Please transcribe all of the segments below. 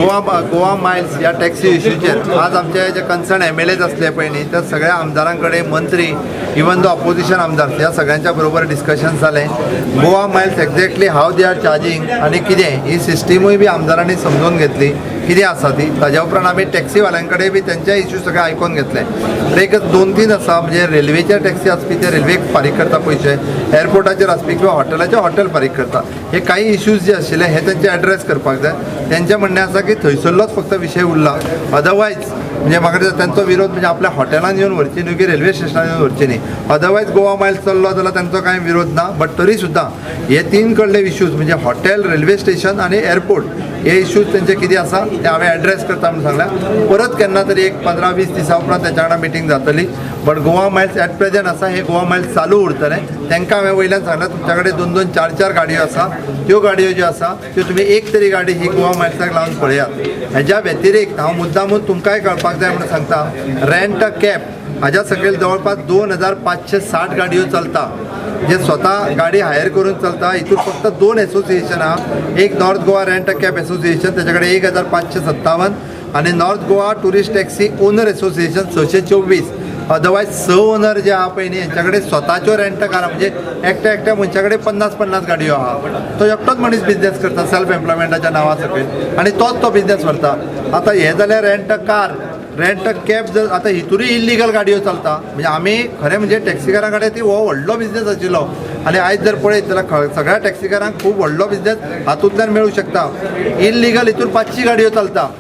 Goa Goa Miles ह्या taxi इश्यूचेर आज आमचे जे कन्सर्न एमएलएज आसले पळय न्ही, त्या सगळ्या आमदारां कडेन, मंत्री, इवन दो ऑपोजिशन आमदार, ह्या सगळ्यांच्या बरोबर डिस्कशन जालें. Goa miles exactly how they are charging आनी कितें ही सिस्टिमूय बी आमदारांनी समजून घेतली कितें आसा ती. ताज्या उपरांत आमी टॅक्सीवाल्यां कडेन बी तेंचे इश्यू सगळे आयकून घेतले. तर एक दोन तीन आसा, म्हणजे रेल्वेचे टॅक्सी आसपी ते रेल्वेक फारीक करता पयशे, एअरपोर्टाचेर आसपी किंवा हॉटेलाचे हॉटेल फारीक करता. हे काही इश्यूज जे आशिल्ले हे तेंचे एड्रेस करपाक जाय. तेंचें म्हणणें आसा की थंयसरलोच फक्त विशय उरला, अदरवायज म्हणजे म्हाका दिसता तेंचो विरोध म्हणजे आपल्या हॉटेलान येवन व्हरची न्हू की रेल्वे स्टेशनान येवन व्हरची न्ही. अदरवायज गोवा मायल्स चल्लो जाल्यार तेंचो कांय विरोध ना. बट तरी सुद्दां हे तीन कडले इश्यूज, म्हणजे हॉटेल, रेल्वे स्टेशन आनी एअरपोर्ट, हे इश्यूज तेंचे कितें आसा ते हांवें एड्रेस करता म्हणून सांगल्या. परत केन्ना तरी एक 15-20 दिसां उपरांत तेंच्या वांगडा मिटींग जातली. But Goa miles at present आसा, हे गोवा मायल्स चालू उरतलें. तांकां हांवें वयल्यान सांगलें, तुमच्या कडेन दोन दोन चार चार गाडयो आसा, त्यो गाडयो ज्यो आसा त्यो तुमी एक तरी गाडी ही गोवा मायल्साक लावन पळयात. हेज्या व्यतिरिक्त हांव मुद्दामून तुमकांय कळपाक जाय म्हणून सांगता, रेंट अ कॅब हाज्या सकयल जवळपास 2560 गाडयो चलता, जे स्वता गाडी हायर करून चलता. हितून फक्त दोन एसोसिएशन आहा, एक north Goa rent a cab association, त्याच्या कडेन 1557 आनी north Goa tourist taxi owner association 624. Otherwise स ओनर जे आहा पळय न्ही, हेंच्या कडेन स्वताच्यो रेंट कार, म्हणजे एकट्या एकट्या मनशा कडेन 50-50 गाडयो आहा. तो एकटोच मनीस बिजनेस करता सेल्फ एम्प्लॉयमेंटाच्या नांवा सकयल आनी तोच तो बिजनेस व्हरता. आतां हे जाल्यार rent a car, rent a cab जर आतां हितूनय इल्लिगल गाडयो चलता. म्हणजे आमी खरें म्हणजे टॅक्सीकारां कडेन ती हो व्हडलो बिजनेस आशिल्लो आनी आयज जर पळयत जाल्यार सगळ्या टॅक्सीकारांक खूब व्हडलो बिजनेस हातूंतल्यान मेळूं शकता. इल्लिगल हितून 500 गाडयो चलता.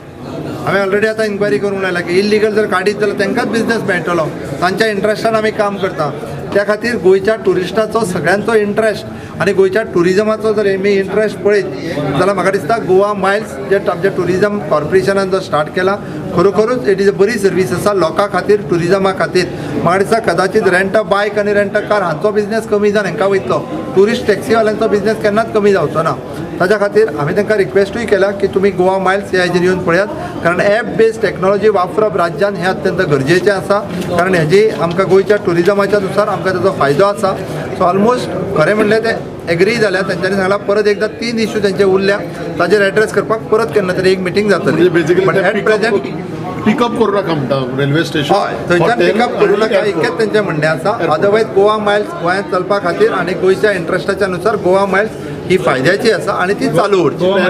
हांवें ऑलरेडी आतां इन्क्वायरी करूंक लागला की इल्लिगल जर काडीत जाल्यार तांकांच बिजनेस मेळटलो. तांच्या इंट्रस्टान आमी काम करता. त्या खातीर गोंयच्या ट्युरिस्टाचो सगळ्यांचो इंट्रस्ट आनी गोंयच्या ट्युरिजमाचो जर आमी इंट्रस्ट पळयत जाल्यार म्हाका दिसता गोवा मायल्स जे आमच्या ट्युरिजम कॉर्पोरेशनान जो स्टार्ट केला, खरोखरूच it is a बरी सर्वीस आसा लोकां खातीर, ट्युरिजमा खातीर. म्हाका दिसता कदाचित रेंट अ बायक आनी रेंट अ कार हांचो बिजनेस कमी जावन हांकां वयतलो, ट्युरिस्ट टॅक्सीवाल्यांचो बिजनेस केन्नाच कमी जावचो ना. ताच्या खातीर हांवें तांकां रिक्वेस्टूय केल्या की तुमी गोवा मायल्स ह्या हेजेर येवन पळयात, कारण एप बेस्ड टॅक्नॉलॉजी वापरप राज्यान हें अत्यंत गरजेचें आसा, कारण हेजी आमकां गोंयच्या ट्युरिजमाच्या नुसार आमकां ताचो फायदो आसा. सो ऑलमोस्ट खरें म्हणल्यार ते एग्री जाल्या. तेंच्यांनी सांगलां, परत एकदां तीन इश्यू तेंचे उरल्या, ताजेर एड्रेस करपाक परत केन्ना तरी एक मिटींग जातली. म्हणजे basically but at present pickup करू नका म्हणटा, रेल्वे स्टेशन. हय, थंयच्यान पिकअप करूं नाका इतकेंच तेंचें म्हणणें आसा. अदरवायज गोवा मायल्स गोंयांत चलपा खातीर आनी गोंयच्या इंट्रस्टाच्या नुसार गोवा मायल्स ही फायद्याची आसा आनी ती चालू उरची.